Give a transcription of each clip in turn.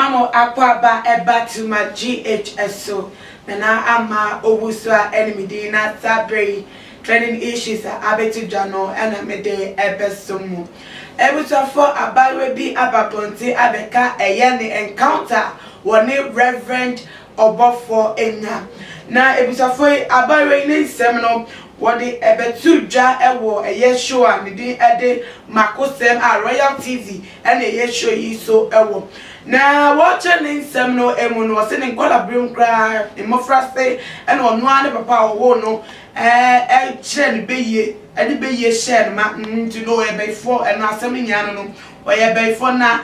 Mema mo akwaaba ɛba to ma GH so. Nana Ama Owusu a ɛne me din na saa berɛ yi trending issues a abɛto dwa no ɛna mede ɛbɛsom mo. Abusuafoɔ, abaayewa bi aba abɔnten abɛka ɛyɛ ne encounter wɔ ne Reverend ɔbɔfoɔ anya. Na abusuafoɔ yi, abaayewa yi ne nsɛm no wɔde ɛbɛto dwa ɛwɔ ɛyɛ show a ne din ɛde Makosɛm a Royal TV ɛna ɛyɛ show yi so ɛwɔ. Na wɔkyerɛ ne nsɛm no emu no, wɔsɛ ne nkɔla koraa, mmɔfra se ɛna ɔno ara ne papa a ɔwɔ no ɛkyerɛ ne bɛyie, ɛde bɛyie hyɛɛ no ma nti no ɔyɛ bɛyifoɔ. Ɛno asɛm no nyinaa no, ɔyɛ bɛyifoɔ na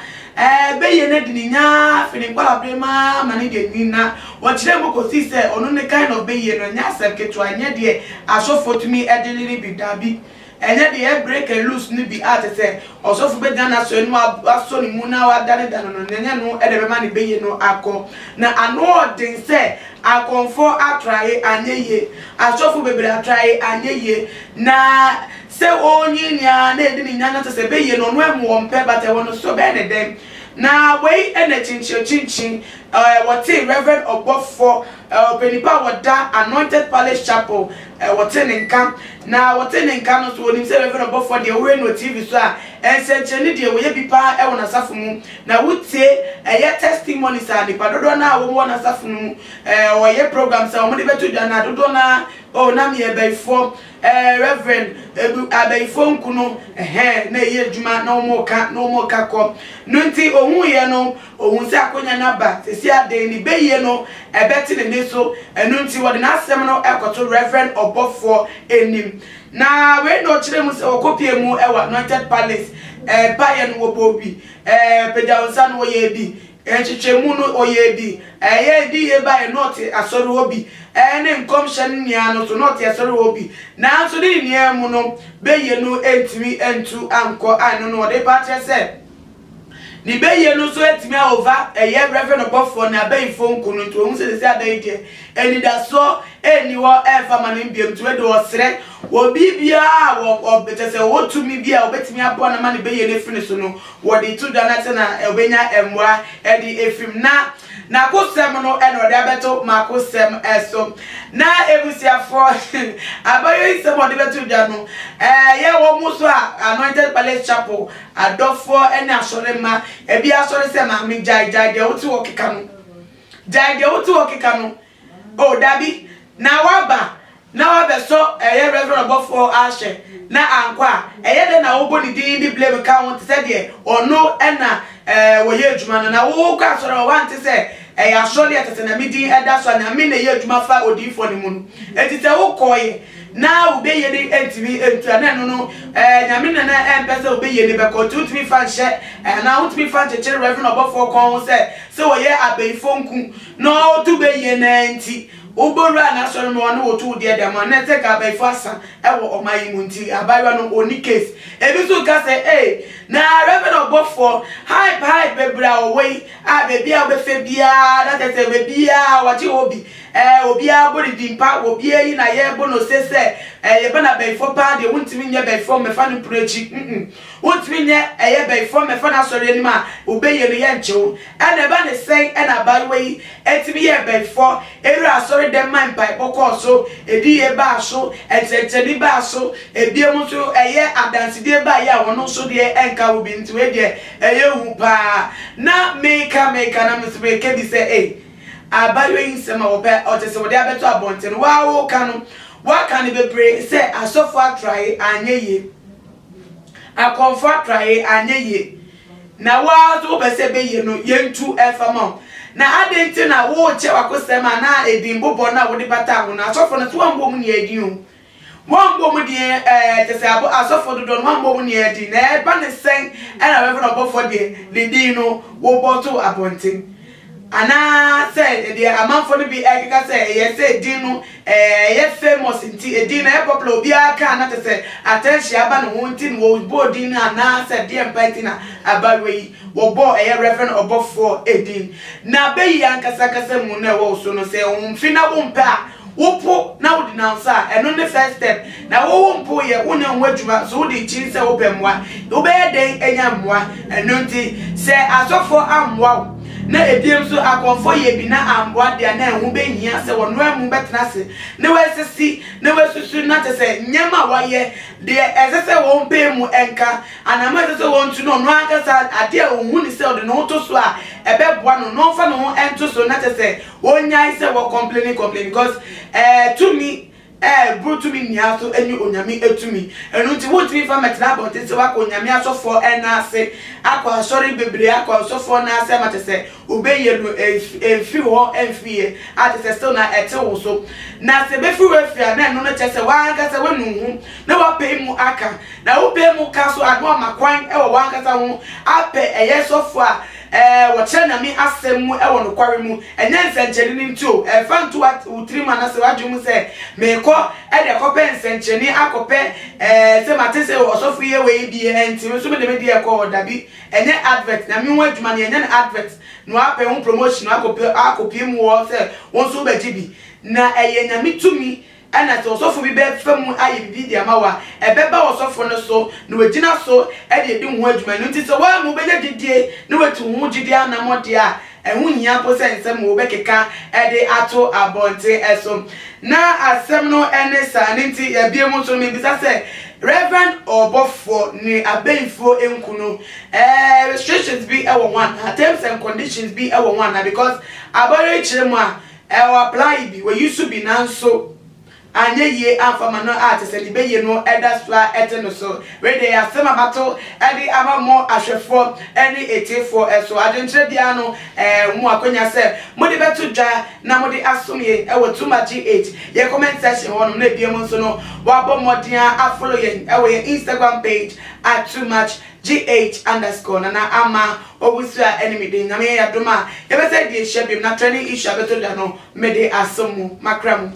bɛyie no de ne nyaa fi ne nkɔla bere maa ma ne deɛ nyi. Na wɔkyerɛ mu kɔsi sɛ ɔno ne kind of bɛyie no ɛnyɛ asɛm ketewa, ɛnyɛ deɛ asɔfoɔ tumi ɛde ne bi daabi, ɛnyɛ deɛ break and loose no bi a te sɛ ɔsɔfo bɛgyina n'asɔre no asɔ ne mu na wadane dane no. Nyɛ no ɛde bɛma ne bɛyie no akɔ na ano ɔden sɛ akɔnfo atrae anyɛ yie, asɔfo bebree atrae anyɛ yie. Na sɛ onyi nea na edi ne nya na sɛ bɛyie no, ɔno ɛmu wɔn pɛ bata ɛwɔ no so bɛyɛ ne dɛn. Na wei ɛna kyinkyin kyinkyin wɔte Reverend ɔbɔfoɔ ɔpɛnipa a wɔda Anointed Palace Chapel wɔte ne nka. Na wɔte ne nka no so, wɔnim sɛ Reverend ɔbɔfoɔ deɛ, wɔhwɛ no wɔ TV so a, nsɛnkyerɛnne deɛ wɔyɛ bi paa ɛwɔ n'asafo mu. Na wotie ɛyɛ testimonies a nipa dodoɔ no a wɔwɔ n'asafo no mu wɔyɛ programs a wɔde bɛto dwa, na dodoɔ no a oh, na meyɛ bɛyifoɔ, Reverend ebu abɛyifoɔ nku no ɛhɛn na ɛyɛ adwuma na wɔn ka na wɔn ka kɔ no. Nti ohun yɛ no, ohun sɛ akonnwa n'aba sisi aden ne bɛyie no ɛbɛte ne ne so. Ɛno nti wɔde n'asɛm no ɛkɔto Reverend ɔbɔfoɔ anim. Na wei na ɔkyerɛ mu sɛ wɔkɔpie mu ɛwɔ Anointed Palace, mpaeɛ no wɔbɔ bi, pagya wɔn nsa no wɔyɛ bi, nhwehwɛmu no ɔyɛ bi, ɛyɛ di yie baeɛ na ɔte asɔre hɔ bi, ɛne nkɔmhyɛ no nyinaa no so na ɔte asɔre hɔ bi. Nanso ne nyinaa mu no, bɛyie no ntumi ntu ankɔ. Ano no ɔde pa kyerɛ sɛ ne bɛyie no nso atumi aova ɛyɛ Reverend ɔbɔfoɔ ne abɛyifoɔ nku no. Nti ohun sɛ ada yi deɛ, anidasoɔ ɛnni hɔ ɛmfa ma no mbiem. Nti wɔde ɔsrɛ wɔ biribiara a wɔ ɔ kyɛ sɛ wɔtumi bi a wɔbɛtumi aboa no ma ne bɛyie no afiri ne so no, wɔde to dwa na sɛ na ɔbɛnya mmoa ɛde efirim. Na n'akosɛm no ɛna ɔde abɛto m'akosɛm ɛso. Na ebusuafoɔ, abayɔ yi nsɛm a ɔde bɛto dwa no, ɛyɛ wɔn mo so a Anointed Palace Chapel adɔfoɔ ɛne asɔre mma ebi asɔre sɛ, "Maame, gyae, gyae deɛ wote wɔ keka no, gyae deɛ wote wɔ keka no o. Dabi na waba na wabɛsɔ ɛyɛ Reverend ɔbɔfoɔ ahyɛ na ankɔ a, ɛyɛ dɛ na wobɔ ne din de blame ka ho te sɛ deɛ ɔno ɛna wɔyɛ adwuma no. Na wokɔ asɔre a wante sɛ ɛyɛ asɔre a tete na me din ɛda so a Nyame na ɛyɛ adwuma fa odiyifoɔ no mu no. Enti sɛ wokɔɔyɛ na wobɛyɛ ne ntumi ntu a, na ɛno no Nyame na ɛmpɛ sɛ wobɛyɛ ne bɛkɔ. Nti wotumi fa nhyɛ anaa wotumi fa nkyekyere Reverend ɔbɔfoɔ kɔn ho sɛ wɔyɛ abɛyifoɔ nku na ɔto bɛyie na nti wobɔwura n'asɔre mu ɔne woto wo deɛ dɛm a, na ɛsɛ ka abɛyifoɔ asa ɛwɔ ɔman yi mu. Nti abayewa no ɔni case. Ebi nso ka sɛ ee, na Reverend ɔbɔfoɔ hype bebree a ɔwɔ yi a, beebi a wobɛfɛ biara na kyerɛ sɛ beebiara wɔgye hɔ bi, obiara bɔ ne din pa, obiara yi na yɛbɔ no se sɛ yɛbɛ na bɛyifoɔ paa deɛ, wontumi nyɛ bɛyifoɔ mmɛfa no mpono akyi, wontumi nyɛ ɛyɛ bɛyifoɔ mmɛfa no asɔre anim a wobɛyie no yɛ nkyew. Ɛna ɛba ne sɛn ɛna abayewa yi ɛtumi yɛ bɛyifoɔ ewura asɔre dɛm ma mpaebɔ kɔɔ so, ediyie baa so, nsɛnkyerɛnne baa so, ebiem nso ɛyɛ adansidie baa yɛ a wɔn nso deɛ ɛnka wo bi? Nti wei deɛ ɛyɛ hu paa. Na meka na nso meka bi sɛ ee, abayewa yi nsɛm a wɔpɛ ɔkyɛ sɛ wɔde abɛto abɔnten waa, wɔka no waka no bebree sɛ asɔfo atrae anyɛ yie, akɔnfo atrae anyɛ yie, na waa nso wopɛ sɛ ɛbɛyie no yɛntu ɛfa ma wo. Na adɛn nti na worekyɛ w'akosɛm a na edin bobɔ no a wode bata ho no? Asɔfo no so wɔambɔ mu nea edin o, wɔambɔ mu deɛ kyɛ sɛ abo asɔfo dodoɔ no wɔambɔ mu nea edin. Na ɛba ne sɛn ɛna Reverend ɔbɔfoɔ deɛ ne din no wobɔ to abɔnten? Anaa sɛ deɛ amanfoɔ no bi ɛkeka sɛ ɛyɛ sɛ edin no ɛyɛ famous nti edin no ɛyɛ popular, obiara kaa na kyɛ sɛ attention aba ne ho nti na wɔbɔ din no, anaa sɛ deɛ mpa nti na abayewa yi wɔbɔ ɛyɛ Reverend ɔbɔfoɔ edin? Na bɛyi ankasa mu na ɛwɔ wo so no sɛ wɔmfi na wompɛ a wopo na wode nansa a, ɛno ne first step. Na wowo mpo yɛ wonyɛ ho adwuma so, wode kyin sɛ wopɛ mmoa, wobɛyɛ dɛn anya mmoa? Ɛno nti sɛ asɔfoɔ ammoa wo. Na ebiem nso akɔmfoɔ yɛ bi na amboa deɛ a na ɛho bɛhia sɛ wɔnoa mu bɛtena ase na wɔasisi na wɔasusu na kyerɛ sɛ nneɛma a wɔayɛ deɛ ɛsɛ sɛ wɔn pɛɛ mu nka anammɔn a ɛsɛ sɛ wɔntu no ɔno ankasa adeɛ a ɔhu ne sɛ ɔde ne ho to so a ɛbɛboa no na ɔmfa ne ho nto so na kyerɛ sɛ wɔnyae sɛ wɔ complaining complain because ɛɛ tumi ɛɛ tumi nyinaa so ɛne Onyame etumi. Ɛno nti wontumi fa mɛtena abɔnten sɛ wakɔ Onyame asɔfoɔ ɛna ase, akɔ asɔre bebree, akɔ asɔfoɔ n'ase ama kyerɛ sɛ obɛyɛ no ɛmfiri hɔ ɛmfiri yɛ a kyerɛ sɛ still na ɛte wo so. Na sɛ bɛfiri wo afiri a, na ɛno no kyerɛ sɛ wankasa wanu ho na wapɛ mu aka na wopɛ mu ka so a, na wama kwan ɛwɔ wankasa ho apɛ ɛyɛ sɔfoɔ a wɔkyerɛ Nyame asɛm mu ɛwɔ nokware mu. Ɛnyɛ nsɛnkyerɛnne no nti o, ɛfa nto wo tirim anaasɛ w'adwene mu sɛ meekɔ ɛde akɔpɛ nsɛnkyerɛnne, akɔpɛ sɛ mate sɛ ɔsɔfo yɛ wei bi ɛnti nso mede me deɛ kɔ. Dabi, ɛnyɛ advert. Nyame ho adwuma no, yɛnyɛ no advert na wapɛ ho promotion akɔpɛ akɔpie mu wɔ sɛ wɔn nso wobɛgye bi. Na ɛyɛ Nyame tumi, ɛna sɛ ɔsɔfo bi bɛfa mu ayɛ biribi de ama wa, ɛbɛba ɔsɔfo no so na wagyina so ɛde edi ho adwuma no. Nti sɛ wɔn mu bɛnya gyidie na watu ho gyidie anamɔ deɛ a, ɛho hia po sɛ nsɛm wo bɛkeka ɛde ato abɔnten ɛso na asɛm no ɛne saa ne. Nti yɛbie mu nso no, mebisa sɛ Reverend Ɔbɔfoɔ ne abɛnfuo nku no, restrictions bi ɛwɔ ho anaa terms and conditions bi ɛwɔ ho anaa? Because abɔre kyerɛ mu a ɛwɔ apply bi, wɔyi so bi, nanso anyɛ yie amfama no a, kyerɛ sɛ ne bɛyie no ɛda so a ɛte no so. Wei deɛ, asɛm abato ɛde ama mo ahwɛfoɔ ɛne etiefoɔ. Ɛso adwenkyerɛ biara no, mo akonnwa sɛ mode bɛto dwa na mode asom yɛn ɛwɔ Tuma GH yɛ comment section hɔnom. Na ebien mu nso no, wabɔ mmɔden a afollow yɛn ɛwɔ yɛn Instagram page @toomuchgh_. Nana Ama Owusu a ɛne me den. Nyame yɛ yɛadom a, yɛbɛsɛ deɛ ɛhyia biom na trending issue abɛto da no mede asom mu makra mu.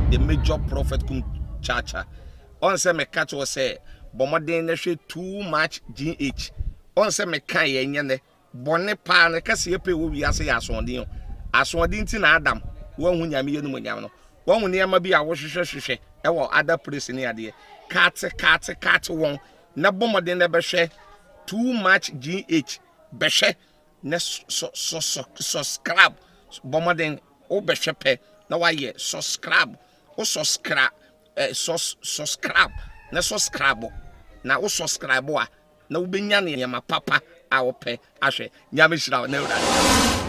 The major prophet kum chacha ɔn sɛ meka kyerɛ sɛ bɔ mmɔden na hwɛ Too Much GH. Ɔn sɛ meka yɛ nyɛ nɛ bɔne paa no kɛseɛ pɛ wɔ wiase yɛ asoɔden o. Asoɔden nti na Adam wɔnhu Nyame yɛ no mu nyam no, wɔnhu nneɛma bi a wohwehwɛ hwehwɛ ɛwɔ other place ne adeɛ kaate kaate kaate wɔn. Na bɔ mmɔden na bɛhwɛ Too Much GH, bɛhwɛ na subscribe. Bɔ mmɔden wobɛhwɛ pɛ na wayɛ subscribe. Wo subscribe, subscribe na subscribe na wo subscribe a, na wobɛnya nneɛma papa a wopɛ ahwɛ. Nyame hyira wo na Awurade.